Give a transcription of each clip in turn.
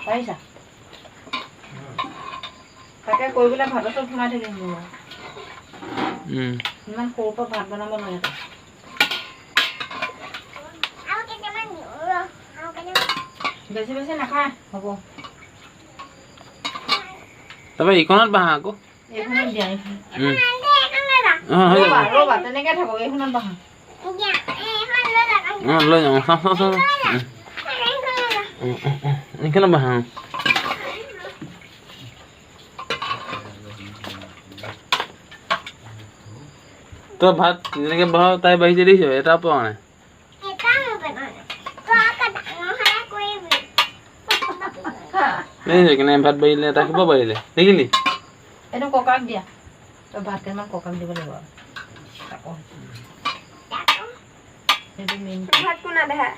পাৰিছা? তাকে কৰি পেলাই ভাতত চব সোমাই থাকিম মোৰ। ইমান সৰুৰ পৰা ভাত বনাব নোৱাৰে তই। আৰু কেইটামান দিওঁ ৰ, আৰু কেইটামান। বেছি বেছি নাখায়, হ'ব। তাৰপৰা ইখনত বাহা আকৌ। এইখনত দিয়া, এইখন। এখন দে, এখন লৈ যা। অঁ, হৈ যাব। ৰ'বা ৰ'বা, তেনেকে থাকক, এইখনত বহা। দিয়া, এইখন লৈ যা। অঁ, লৈ যাওঁ। চাওঁ চাওঁ চাওঁ। এইখন লৈ যা। এইখনত বাহা, অঁ। তই ভাত যেনেকৈ বহাও, তাই বাঢ়িছে, দেখিছ? এটাও পোৱা নাই। এটা মোৰ পেটত। তই আকৌ ডাঙৰ হ'লে কৰিবি। দেখিছ কেনেকৈ ভাত বাঢ়িলে? এটা কিবা বাঢ়িলে, দেখিলি? এইটো ককাক দিয়া। তই ভাত কেইটামান ককাক দিব লাগিব আৰু। তাকো। সেইটো মেইন। ভাত কোনা দেখা।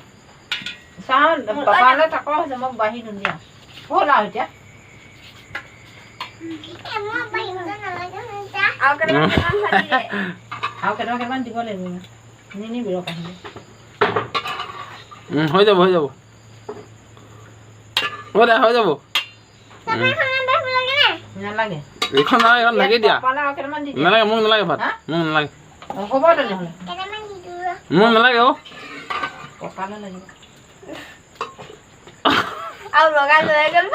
চাওঁ, পাপালৈ তাকো হৈছে, মোক বাঢ়ি দিওঁ দিয়া। হ'ল আৰু এতিয়া। এ, মই বাঢ়িব নালাগে নহয়, যা। আৰু কেইটামান কেইটামান ভাত দি দে। আৰু কেইটামান কেইটামান দিব লাগিব। নিনিবি ৰ কাহিনী। হৈ যাব, হৈ যাব। হ'ব দে, হৈ যাব। তাৰপৰা এইখনত বাঢ়িব লাগে নে? নালাগে। এইখন নালাগে, এইখন ঢাকি দিয়া। পাপালৈ আৰু কেইটামান দি দিয়া। নালাগে, মোক নালাগে ভাত। হা? মোক নালাগে। অঁ, হ'ব তেনেহ'লে। কেইটামান দি দিওঁ ৰ। মোক নালাগে অ'। ককালৈ লাগিব। আৰু লগাই লৈ গ'ল।